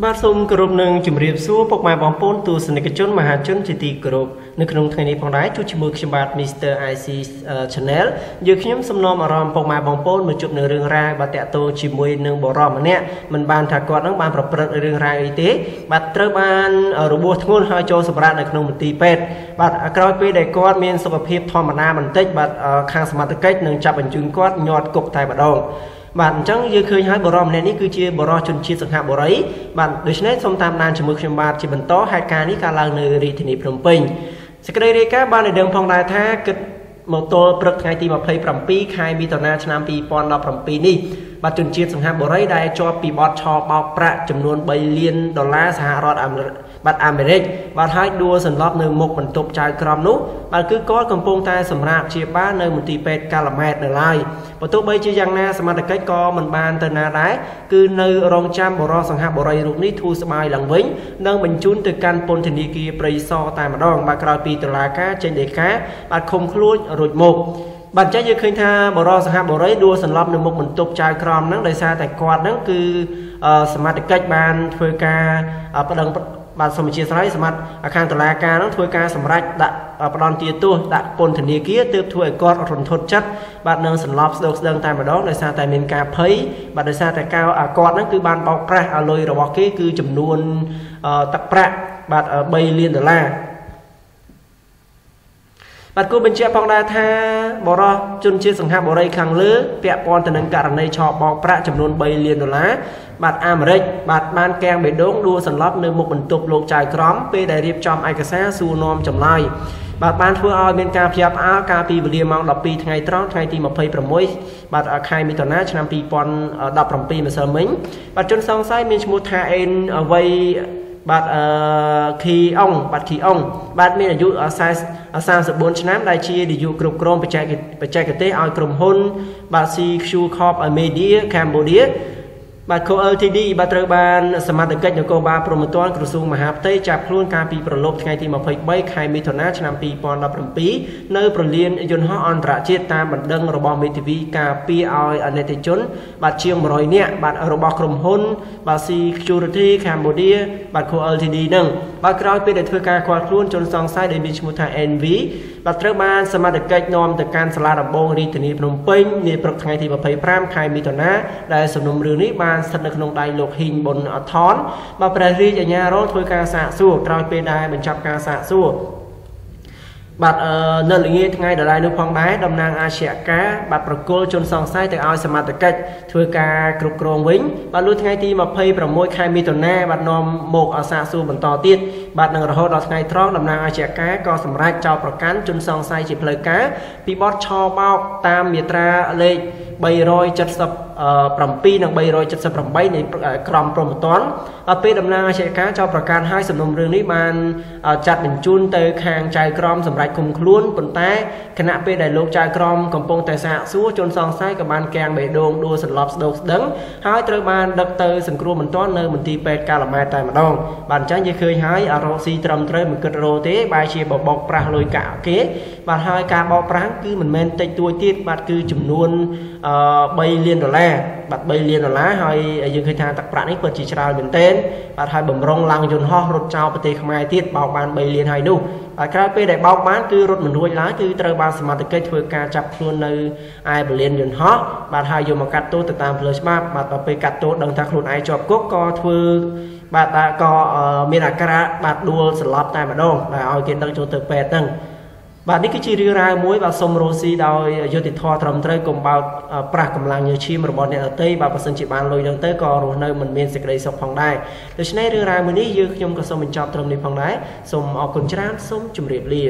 បាទសូមគោរពនឹងជម្រាបសួរពុកម៉ែបងប្អូនទស្សនិកជនមហាជនជាទីគោរពនៅក្នុងថ្ងៃនេះផងដែរជួបជាមួយខ្ញុំបាទ Mr. IC Channel យើងខ្ញុំសំណូមអារម្មណ៍ពុកម៉ែបងប្អូនមកជួបនឹងរឿងរ៉ាវបាទតាក់ទងជាមួយនឹងបរិសម្នាក់មិនបានថាគាត់នឹងបានប្រព្រឹត្តរឿងរ៉ាវអីទេបាទត្រូវបានរបួសធ្ងន់ហើយចូលសម្រាកនៅក្នុងមន្ទីរពេទ្យបាទក្រោយពេលដែលគាត់មានសុខភាពធម្មតាបន្តិចបាទខាងសមត្ថកិច្ចនឹងចាប់បញ្ជូនគាត់ញាត់គុកតែម្ដងបាទអញ្ចឹងយើងឃើញហើយបរិសម្នាក់នេះគឺជាបរិសជនជាតិសង្ហបុរីបាទដូច្នេះសូមតាមដានជាមួយខ្ញុំបាទជាបន្តហេតុការណ៍នេះកើតឡើងនៅរាជធានីភ្នំពេញសេចក្តីរាយការណ៍បានឲ្យដឹងផងដែរថាគិតមកទល់ព្រឹកថ្ងៃទី27ខែមិថុនាឆ្នាំ2017នេះបាទជនជាតិសង្ហបុរីដែលជាប់ពីបទឆបោកប្រាក់ចំនួន3លានដុល្លារសហរដ្ឋអាមេរិកបាទអាមេរិកបាទហើយដួលសន្លប់នៅមុខបន្ទប់ចៅក្រមនោះបាទគឺគាត់កំពុងតែសម្រាកព្យាបាលនៅមន្ទីរពេទ្យកាឡាម៉ែតនៅឡើយបើទោះបីជាយ៉ាងណាសមត្ថកិច្ចក៏មិនបានទៅណាដែរគឺនៅរងចាំបរិសសង្ហបុរីរូបនេះធូរស្បើយឡើងវិញនិងបញ្ជូនទៅកាន់ពន្ធនាគារព្រៃសរតែម្ដងបាទក្រោយពីតុលាការចេញដីកាបាទឃុំខ្លួនរួចមកបាទអញ្ចឹងយើងឃើញថាបរិសសហបុរីដួលសន្លប់នៅមុខបន្ទប់ចៅក្រមហ្នឹងដោយសារតែគាត់ហ្នឹងគឺសមត្ថកិច្ចបានធ្វើការប្តឹងបាទសូមអធិស្ឋានសមត្ថខាងតុលាការហ្នឹងធ្វើការសម្រេចដាក់ផ្ដន្ទាទោសដាក់ពន្ធនាគារទើបធ្វើឲ្យគាត់រន្ធត់ចិត្តបាទនឹងសន្លប់ស្ដោកស្ដឹងតែម្ដងដោយសារតែមានការភ័យបាទដោយសារតែកៅគាត់ហ្នឹងគឺបានបោកប្រាស់លុយរបស់គេគឺចំនួនទឹកប្រាក់បាទ3លានដុល្លារបាទគួរបញ្ជាក់ផងដែរថាបរិសជនជាតិសង្ហបុរីខាងលើពាក់ព័ន្ធទៅនឹងករណីឆបោកប្រាក់ចំនួន3លានដុល្លារបាទអាមេរិកបាទបានកាំងបេះដូងដួលសន្លប់នៅមុខបន្ទប់លោកចៅក្រមពេលដែលរៀបចំឯកសារសួរនាំចម្លើយបាទបានធ្វើឲ្យមានការភ្ញាក់ផ្អើលកាលពីវេលាម៉ោង12ថ្ងៃត្រង់ថ្ងៃទី26បាទខែមិថុនាឆ្នាំ2017ម្សិលមិញបាទជនសង្ស័យមានឈ្មោះថាអេនអ្វីបាទខីអុងបាទខីអុងបាទមានអាយុ34ឆ្នាំដែលជានាយកគ្រប់គ្រងបច្ចេកទេសឲ្យក្រុមហ៊ុនបាទ CQ Corp Media Cambodia បាទ Co Ltd បាទត្រូវបានសមត្ថកិច្ចនគរបាលព្រហ្មទណ្ឌក្រសួងមហាផ្ទៃចាប់ខ្លួនកាលពីប្រលប់ថ្ងៃទី23ខែមិថុនាឆ្នាំ2017នៅប្រលានយន្តហោះអន្តរជាតិតាមបណ្ដឹងរបស់មេធាវីការពារឲ្យអនីតិជនបាទជាង100នាក់បាទរបស់ក្រុមហ៊ុនបាទ Security Cambodia បាទ Co Ltd នឹងបាទក្រោយពេលដែលធ្វើការឃាត់ខ្លួនជនសង្ស័យដែលមានឈ្មោះថា NV បាទត្រូវបានសមត្ថកិច្ចនាំទៅកាន់សាលាដំបងរាជធានីភ្នំពេញនាព្រឹកថ្ងៃទី25ខែមិថុនាដែលសំណុំរឿងនេះបានស្ថិតនៅក្នុងដៃលោកហ៊ីងប៊ុនថនបាទព្រះរាជអាជ្ញារងធ្វើការសាកសួរក្រោយពេលដែលបញ្ចប់ការសាកសួរបាទនៅល្ងាចថ្ងៃដដែលនោះផងដែរតំណាងអាជ្ញាការបាទប្រគល់ជនសង្ស័យទៅឲ្យសមត្ថកិច្ចធ្វើការគ្រប់គ្រងវិញបាទលុះថ្ងៃទី26ខែមិថុនាបាទនាំមកសាកសួរបន្តទៀតបាទនឹងរហូតដល់ថ្ងៃត្រង់តំណាងអាជ្ញាការក៏សម្រេចចោទប្រកាន់ជនសង្ស័យជាផ្លូវការពីបទឆបោកតាមមាត្រាលេខ377និង378នៃក្រមព្រហ្មទណ្ឌដល់ពេលតំណាងអាជ្ញាការចោទប្រកាន់ហើយសំណុំរឿងនេះបានចាត់បញ្ជូនទៅខាងចៅក្រមសម្រាប់ឃុំខ្លួនប៉ុន្តែខណៈពេលដែលលោកចៅក្រមកំពុងតែសាកសួរជនសង្ស័យក៏បានកាំងបេះដូងដួលសន្លប់ស្ដោកស្ដឹងហើយត្រូវបានដឹកទៅសង្គ្រោះបន្ទាន់នៅមន្ទីរពេទ្យកាឡាម៉ែតតែម្ដងបាទអញ្ចឹងយើងឃើញហើយអារ៉ូស៊ីត្រឹមត្រូវមិនគិតរោទេបែរជាបបោកប្រាស់លុយកាក់គេបាទហើយការបោកប្រាស់គឺមិនមែនតិចតួចទៀតបាទគឺចំនួន3លានដុល្លារបាទ3លានដុល្លារហើយយើងឃើញថាទឹកប្រាក់នេះពិតជាច្រើនមែនទែនបាទហើយបំរុងឡើងយន្តហោះរត់ចោលប្រទេសខ្មែរទៀតបោកបាន3លានហើយនោះបាទក្រោយពេលដែលបោកបានគឺរត់មិនរួចឡើយគឺត្រូវបានសមត្ថកិច្ចធ្វើការចាប់ខ្លួននៅឯពលានយន្តហោះបាទហើយយកមកកាត់ទោសទៅតាមផ្លូវច្បាប់បាទដល់ពេលកាត់ទោសដឹងថាខ្លួនឯងជាប់គុកក៏ធ្វើបាទក៏មានអាក្រាតបាទដួលសន្លប់តែម្ដងដែលឲ្យគេដឹកចូលទៅពេទ្យហ្នឹងបាទនេះគឺជារឿងរ៉ាវមួយបាទសុំរស់ស៊ីដោយយុត្តិធម៌ត្រឹមត្រូវកុំបោកប្រាស់កម្លាំងញើសឈាមរបស់អ្នកដទៃបាទបើសិនជាបានលុយហ្នឹងទៅក៏រស់នៅមិនមានសេចក្តីសុខផងដែរដូច្នេះរឿងរ៉ាវមួយនេះយើងខ្ញុំក៏សូមបញ្ចប់ត្រឹមនេះផងដែរសូមអរគុណច្រើនសូមជម្រាបលា